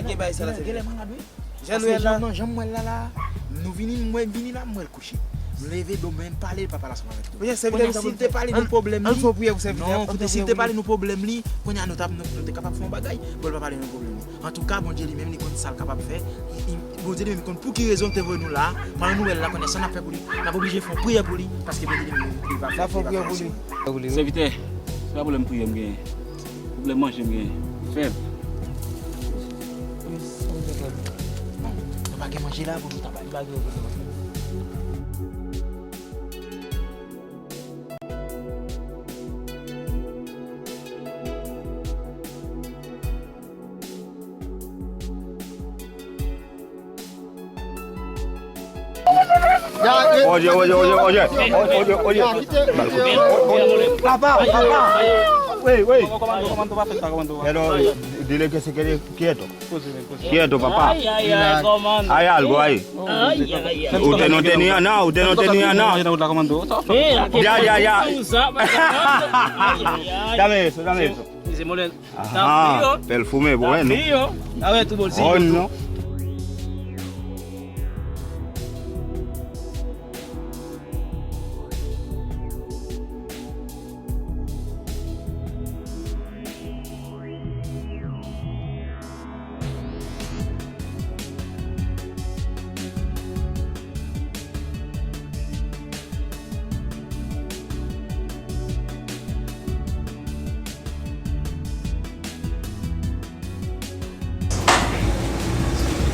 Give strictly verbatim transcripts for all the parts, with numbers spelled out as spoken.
Gen bagay sa la, se vre. Jan nou wè la. Jan m wè l la la, nou vini, mwen vini la, m wè l kouche. M leve do men, m pale, l pa pale ansanm avèk nou. Kounye a, sèvitè nou ta pral fè. Kounye a, si l te pale nou pwoblèm li. Ann fè yon priyè pou sèvitè. Non, koute, si l te pale nou pwoblèm li, kounye a nou t ap, nou, nou te kapab fè yon bagay. Bon, l pa pale nou pwoblèm li. Antouka, Bondye li menm, li konn sa l kapab fè. Li, li, Bondye li menm, li konn pou ki rezon l te voye nou la. Pandan nou wè l la, kounye a, sa n ap fè pou li, n ap oblije fè yon priyè pou li, paske Bondye li menm, li va fè, li va fè yon aksyon. Sèvitè, se pa pwoblèm priyè m genyen. Pwoblèm manje m genyen. Fèb. Bon, nou pa gen manje la pou nou ta bay. Oye, oye, oye, oye. Oye, oye. Papa, papa. Wey, wey. Hello, dile que se quede quieto. Quieto, papá. Ay, ay, ay, komando. Hay algo ahí. Ay, ay, ay. Usted no tenía nada, usted no tenía nada. Ya, ya, ya. Dame eso, dame eso. Aha, perfume bueno. Ay, no.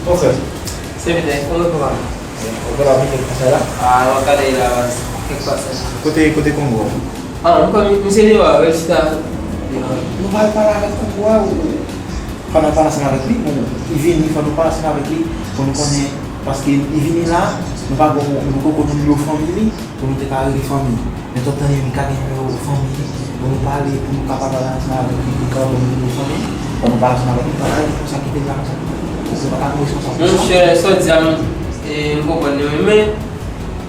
Kòman w fè? Sèvitè, kòman w fè la? Ou pa la pike konsèy la? Ah, w ap gade la, kèk pasaj. Kote, kote Kongo a? Ah, nou konn misye deyò a, rèl chita. Nou pral pale avèk Kongo a, ou? Pandan n pale ansanm avèk li, bon, li vini, fò nou pale ansanm avèk li, pou nou konnen, paske li vini la, nou pa gon, nou poko konn nimewo fanmi li, pou nou te ka rele fanmi. Men tout tan li ka gen nimewo fanmi li, pou nou pale, pou nou ka pale ansanm avèk li, li ka ban nou nimewo fanmi li, pou nou pale ansanm avèk li, pa pale konsa kite l la konsa. Se pa ta gon responsab konsa. Monchè, sa w di a, m, e, m konprann li, wi, men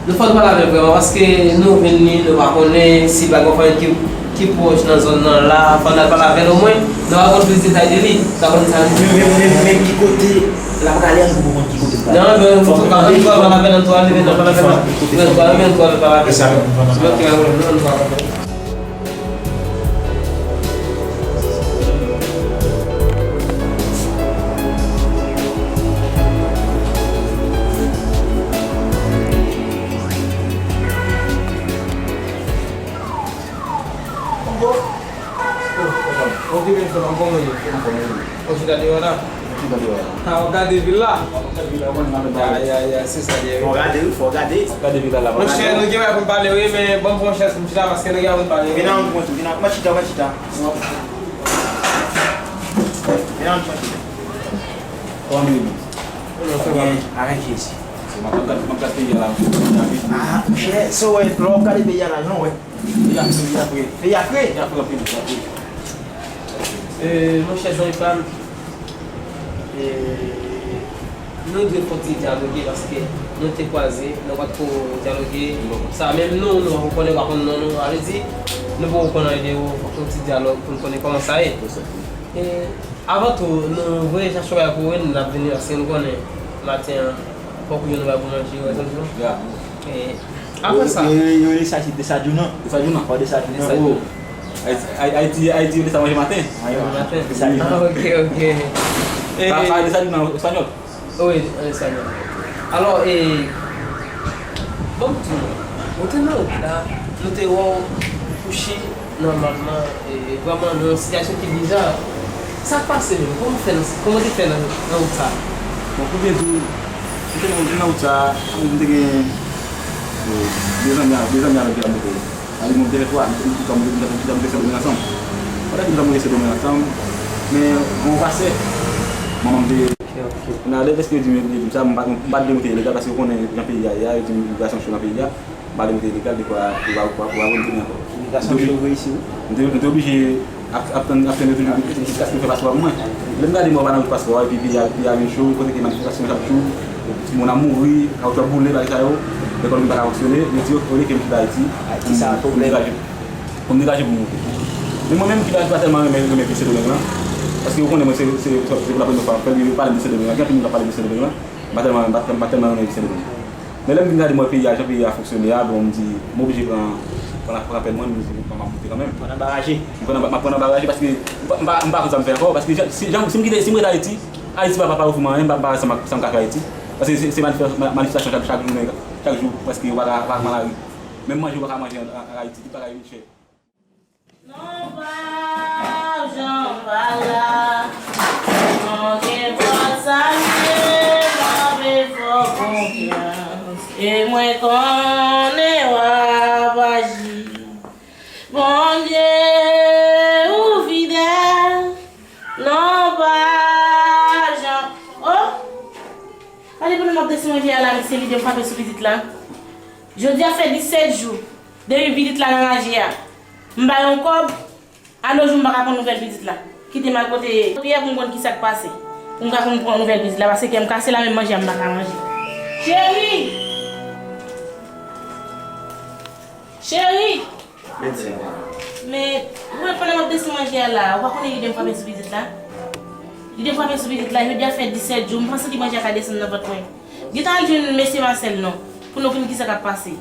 nou fò nou pale avè l vrèman, paske nou vin li, nou pa konnen si pa gen yon fanmi ki, ki pwòch nan zòn nan la, fò n al pale avè l omwen, nou va konn plis detay de li, sa konn sa. Men, men, men, men ki kote l ap prale a, nou poko konn ki kote l prale. Non, non, non, fò nou pale avè l, ann tou ale, ann pale avè l. Ann tou ale, ann tou ale pale avè l. Ok, pa gen pwoblèm, non, ann tou ale. Ou chita deyò la? Ou chita deyò la. Ha, w ap gade vil la? W ap gade vil la, w konn nan men bagay. Ya, ya, ya, se sa l ye, wi. Fò w gade, wi, fò w gade. W ap gade vil la, la. Monchè, nou gen bagay pou n pale, wi, men ban m pran yon chans pou m chita, paske nou gen bagay pou n pale, wi. Vin nan yon kwen tou, vin nan, mwen chita, mwen chita. Vin nan yon kwen tou. Kòman nou ye menm? Byen, avèk Jezi. Se m ap gade, m ap gade peyi a la. Ah, monchè, so, wè, lè w ap gade peyi a la, jan w wè. Peyi a fre, peyi a fre. Peyi a fre? Peyi a fre anpil, peyi a fre. E, monchè zanmi pa m, e, nou dwe fè yon ti dyaloge paske nou te kwaze, nou pa t ko dyaloge. Sa menm nou, nou pa ko konnen, pa konn non nou, sa vle di, nou poko konn anyen de ou, fòk yon ti dyalòg pou n konnen kòman sa ye. E, avan tou, nou voye chache yon bagay pou ou, n ap vini paske nou konnen maten an, fòk ou jwenn yon bagay pou manje, ou wè sa m di w? Ya. E, apre sa. Yo, yo, yo rele sa se desayuno. Desayuno? Ò, desayuno. Desayuno. Oh. Ayiti, Ayiti, Ayiti, yo rele sa manje maten. Manje maten. Desayuno. Ah, ok, ok. E, pa, pa desayuno an espanyòl. Wi, an espanyòl. Alò, e, ban m di w, ou te nan wout la, nou te wè w kouche nòmalman, e, vrèman nan yon sitiyasyon ki biza. Sa k pase menm? Kòman w fè nan, kòman w te fè nan, nan wout sa a? Bon, pou byen di w, m te nan, m te nan wout sa a, m te gen, e, de zanmi, de zanmi avèk ki t ap monte. Sa vle di, nou te fè twa, nou te, nou te, nou te, nou te fè domèn ansanm. Pandan ke nou t ap monte se domèn ansanm, men gon pastè, manman m te, kounye a, lè prèske yo di m, yo di m sa, m pa, m pa t vle monte ilegal, paske yo konnen jan peyi a ye a, yo di m imigrasyon cho nan peyi a, m pa vle monte ilegal, dekwa yo va, yo va, yo va voye m tounen ankò. Imigrasyon cho voye isi ou? M te, m te oblije ap, ap tann, ap tann yo toujou jiskaske yo fè paspò pou mwen. Lè m gade mwen pa nan wout paspò a, epi peyi a, peyi a vin cho, kote ke manifestasyon chak jou, timoun ap mouri, kawoutchou ap boule, bagay sa yo, lekòl yo pa ka fonksyone, yo di, olye ke m chita Ayiti, pou m degaje, pou m degaje pou m monte. Men mwen menm ki pa, pa tèlman renmen, renmen peyi Sendomeng lan, Paske ou konnen mwen se, se, se, se pou la premyè fwa m ap fè l, yo pale m de Sendomeng, gen anpil moun k ap pale m de Sendomeng lan, m pa tèlman, m pa, m pa tèlman renmen Sendomeng. Men lè m vin gade mwen peyi a, jan peyi a fonksyone a, bon, m di, m oblije pran, pran, pran pèn mwen, m di, bon, m ap moute kanmenm. Pran nan baraje. M pran nan, m ap pran nan baraje paske m pa, m pa, m pa konn sa m fè ankò, paske jan, si, jan, si m kite, si m rete Ayiti, Ayiti pa, pa, pa ofri m anyen, m pa, m pa wè sa m ap, sa m ka fè Ayiti. Paske se, se manifè-, ma-, manifestasyon chak, chak jounen, chak jou, prèske yo pa ka, pa ka pran lari. Menm manje, yo pa ka manje an, an, an Ayiti, tout bagay vin chè. Non pa, Jan pa la, non kenpòt sa l ye, m ap fè w konfyans, e mwen konnen w ap aji. Bondye, ou fidèl, non pa, Jan, oh! Gade pandan m ap desann manje a la, mesye, lide m frape sou pitit la. Jodi a fè disèt jou depi pitit la nan raje a. M ba l yon kòb, a nos jours m pa ka pran nouvèl pitit la. Kite m al kote Pierre pou m konn kisa k pase. Pou m ka konn pran nouvèl pitit la, paske kè m kase la, menm manje a m pa ka manje. Cheri! Cheri! Men, ou wè pandan m ap desann manje a la, ou pa konnen lide m frape sou pitit la? Lide m frape sou pitit la, jodi a fè disèt jou, m pa santi manje a ka desann nan vant mwen. Gentan al jwenn mesye Marcel non, pou nou konn kisa k ap pase.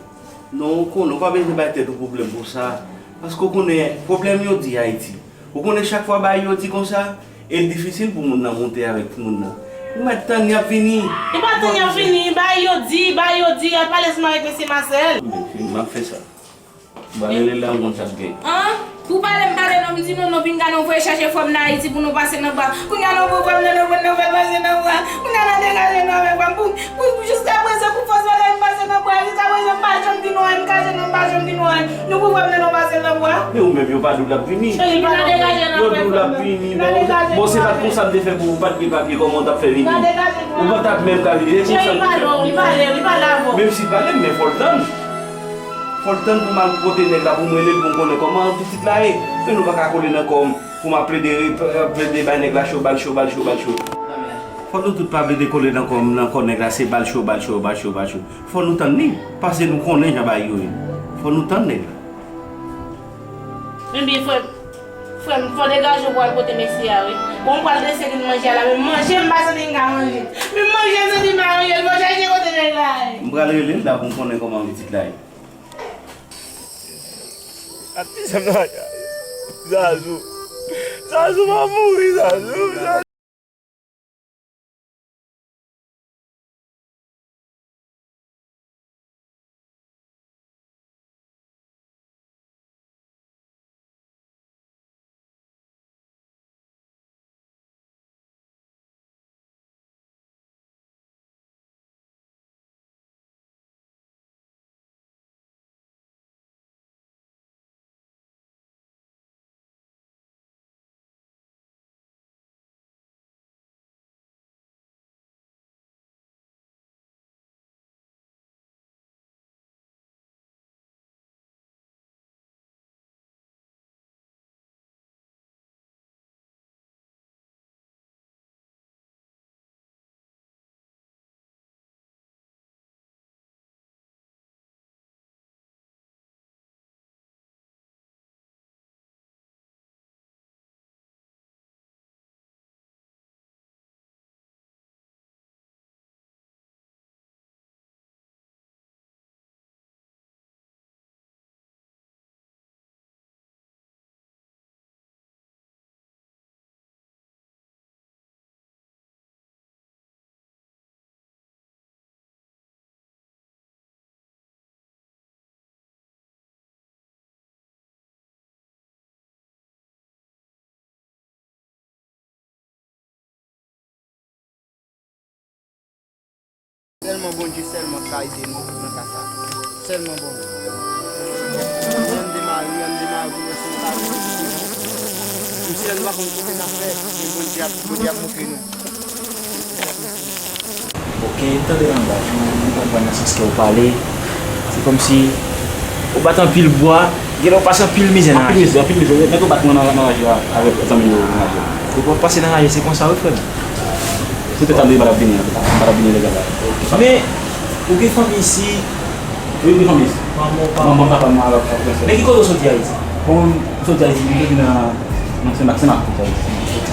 Non, ou konnen, ou pa bezwen bay tèt ou pwoblèm pou sa. Paske ou konnen, pwoblèm yo di Ayiti. Ou konnen chak fwa bagay yo di konsa, e l difisil pou moun nan monte avèk timoun nan. Ou mèt tann y ap vini. E pa tann y ap vini, bagay yo di, bagay yo di, al pale ansanm avèk mesye Marcel. M ap fè sa. M pral rele l la, m konn sa k gen. An? Pou pale, m pale non, m di non, non, pinga nou voye chache frè m nan Ayiti pou nou pase nan bwa. Kounye a nou voye frè m nan, nou pran nan fè l pase nan bwa. Kounye a n a degaje nou avèk frè m pou, pou, pou jiska prezan pou fòs bagay m pase nan bwa. Jiska prezan m pa janm di nou anyen, m kache non, m pa janm di nou anyen. Nou pou frè m nan, nou pase l nan bwa. Men ou menm, yo pa di w l ap vini. Cheri, pa degaje nou avèk frè m nan. Yo di w l ap vini, bon, bon, se pa t konsa m te fè pou ou, ou pa t gen papye, kòman w t ap fè vini? Ou pa t ap menm ka vini, se konsa m te fè pou ou. Cheri, pale, li pale, li pale avè w. Menm si l pale m, men fò l tann. Fò l tann pou m al kote nèg la, pou m rele l, pou m konnen kòman pitit la ye. Men nou pa ka kole nan kò m, pou m ap plede, plede bay nèg la cho, ba l cho, ba l cho, ba l cho. Fò nou tout pa plede kole nan kò m, nan kò nèg la, se ba l cho, ba l cho, ba l cho, ba l cho. Fò nou tann li, paske nou konnen jan bagay yo ye. Fò nou tann nèg la. Ebyen, frè m, frè m, fò degaje w pou al kote mesye a, wi. Bon, m pral dese vin manje a la, men manje m pa santi m ka manje. Men manje m santi m pa manje l, fò chache kote nèg la ye. M pral rele l la pou m konnen kòman pitit la ye. Ap di sa m nan raje a. Zazou. Zazou pa mouri, Zazou. Zazou. Sèlman Bondye sèlman k ka ede nou nan ka sa. Sèlman Bondye. Ann demare, ann demare pou nou si nou ka rete kite nou. Misye nou pa konn kote n ap fè, men Bondye ap, Bondye ap montre nou. Ok, m tande langaj ou, m konprann nan sans ke w pale. Se kòmsi ou bat anpil bwa, genlè w pase anpil mizè nan raje. Anpil mizè, anpil mizè. Nèg yo bat mwen nan, nan raje a, avèk zanmi yo nan raje a. Depi w ap pase nan raje, se konsa wi, frè m. Se te sa m te di m pa t ap vini an, m pa t ap vini ilegal la. Men, ou gen fanmi isi? Wi, m gen fanmi isi. Manman, papa m, avèk frè m. Men ki kote w soti Ayiti? Bon, m soti Ayiti, m soti nan, nan Senmak, Senmak, m soti Ayiti.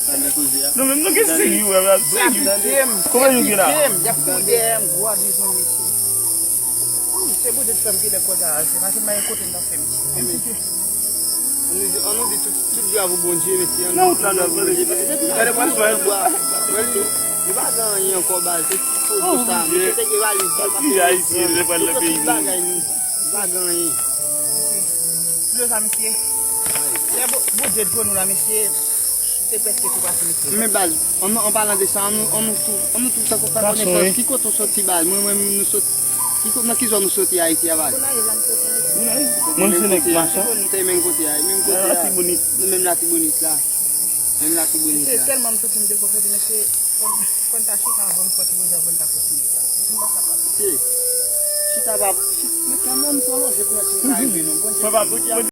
Nou menm nou gen seri, wè, wè, seri. Kite m, kite m, y ap kouri dèyè m, gwo abizon mesye. Wi, se boude fè m kite kòz a, se pa se mwen kote m t ap fè m. Ann nou di, ann nou di tout, tout glwa pou Bondye, mesye. Ann nou di tout glwa pou Bondye. Gade pral fè. Wè l tou. Li pa gen anyen ankò, baz. Se ti foto sa. Mesye te gen valiz li, pa te gen valiz. Li pa gen anyen. Li pa gen anyen. Dlo sa, mesye. Lè Bo-, Bondye dlo nou la, mesye. Se prèske tou pase, mesye. Men baz, an, an palan de sa, an nou, an nou tou, an nou tou tankou fè konesans. Ki kote w soti, baz? Mwen, mwen, nou sot, ki ko-, nan ki zòn nou soti Ayiti a, baz? Gonayiv la m soti Ayiti. Mwen se nèg Machan. Nou te menm kote a, menm kote a. Latibonit. Nou menm Latibonit la. Menm Latibonit la. Se sèlman m soti m te konfyans, men se konn, konn ta chita anvan m fè ti bouzè, konn ta kontinye sa. M pa kapab. Se, chita pa, chita, men kanmenm, twò lonje pou mwen si m ka rive non. Bondye.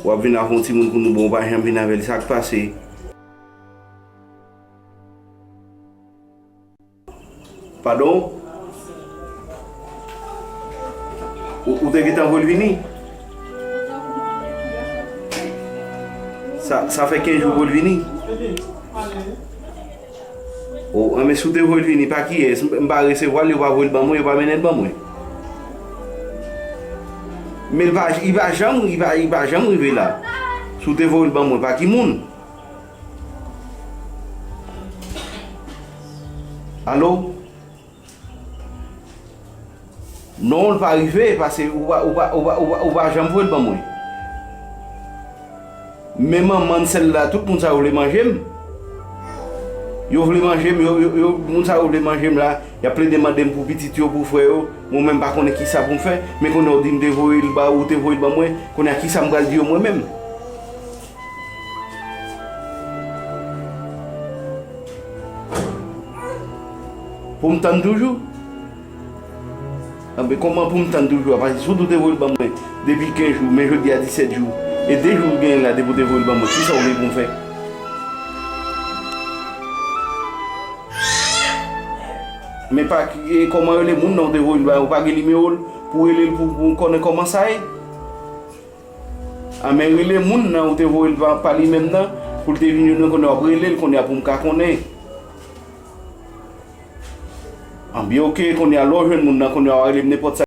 W ap vin avè yon timoun pou nou bon, w pa janm vin avè l, sa k pase? Padon? Ou, ou te gentan voye l vini? Sa, sa fè kenz jou voye l vini? O, enben, si w te voye l vini, pa kiyès? M, m pa resevwa l, yo pa voye l ban mwen, yo pa mennen l ban mwen. Men l pa, li pa janm, li pa, li pa janm rive la. Si w te voye l ban mwen, pa ki moun? Alo? Non, l pa rive, paske ou pa, ou pa, ou pa, ou pa, ou pa janm voye l ban mwen. Men manman l, sè l la, tout moun sa yo vle manje m. Yo vle manje m, yo, yo, yo, moun sa yo vle manje m la, y ap plede mande m pou pitit yo, pou frè yo. Mwen menm pa konnen kisa pou m fè, men kounye a w di m te voye l ba ou, ou te voye l ban mwen, kounye a kisa m pral di yo mwen menm? Pou m tann toujou? Anben, kòman pou m tann toujou a? Paske si w te voye l ban mwen depi kenz jou, men jodi a disèt jou, e de jou w genyen la depi w te voye l ban mwen, kisa w vle pou m fè? Men pa, e, kòman rele moun nan w te voye l ba, ou pa gen nimewo l pou rele l pou, pou konnen kòman sa ye? A, men rele moun nan ou te voye l pa, pa li menm nan, pou l te vin jwenn mwen, kounye a w ap rele l, kounye a pou m ka konnen. Anben, oke, kounye a lè w jwenn moun nan, kounye a w a rele m nenpòt sa.